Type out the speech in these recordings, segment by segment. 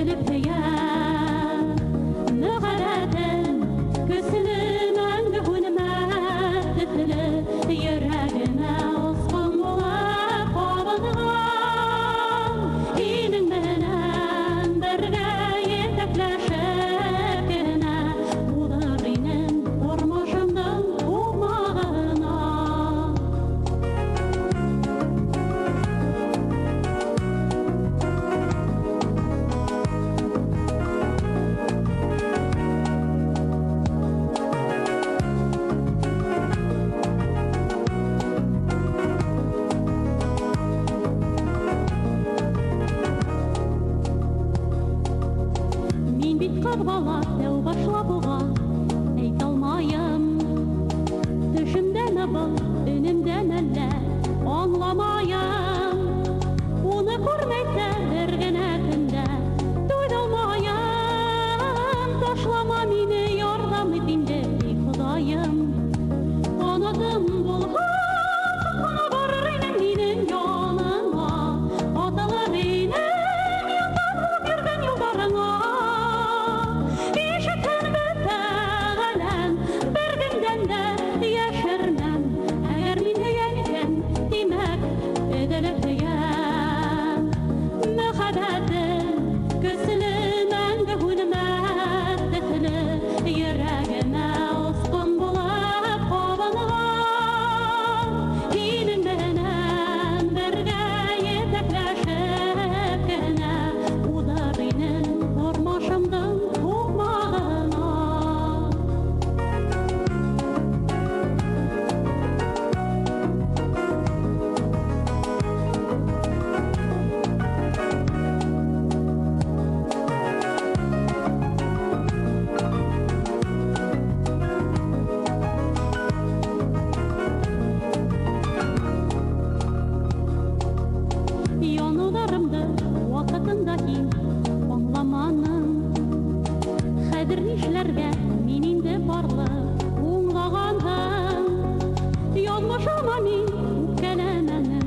Өҙөлөп һөйәм. Мөхәббәтем көслө, мәңге һүнмәҫ төҫлө, йөрәгемә осҡон булып ҡабынған. Һинең менән бергә етәкләшеп кенә уҙыр инем тормошомдоң һуҡмағына. Мин бит ҡыҙ бала, тәү башлап уға әйтә алмайым. Төшөмдәме был, өнөмдәме әллә, аңламайым. Уны күрмәйсә бер генә көндә түҙә алмайым. Ташлама мине, ярҙам ит инде, эй Хоҙайым. Ҡанатым булһа, ҡына барыр инем һинең яныңа. Атылыр инем йондоҙ булып йөрөгән юлдарыңа. Ишетһен бөтә ғаләм, бер кемдән дә йәшермәм. Әгәр мин һөйәм икән, тимәк, өҙөлөп һөйәм. Мөхәббәтем көслө, мәңге һүнмәҫ төҫлө, йөрәгемә осҡон булып ҡабынған. Һинең менән бергә етәкләшеп кенә уҙыр инем тормошомдоң һуҡмағына. Яныуҙарымды ваҡытында һин аңламаның. Хәҙер нишләргә, мин инде парлы уңлағанһың. Яҙмышыма мин үпкәләмәнем,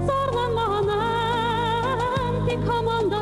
зарланманым, тик һаман да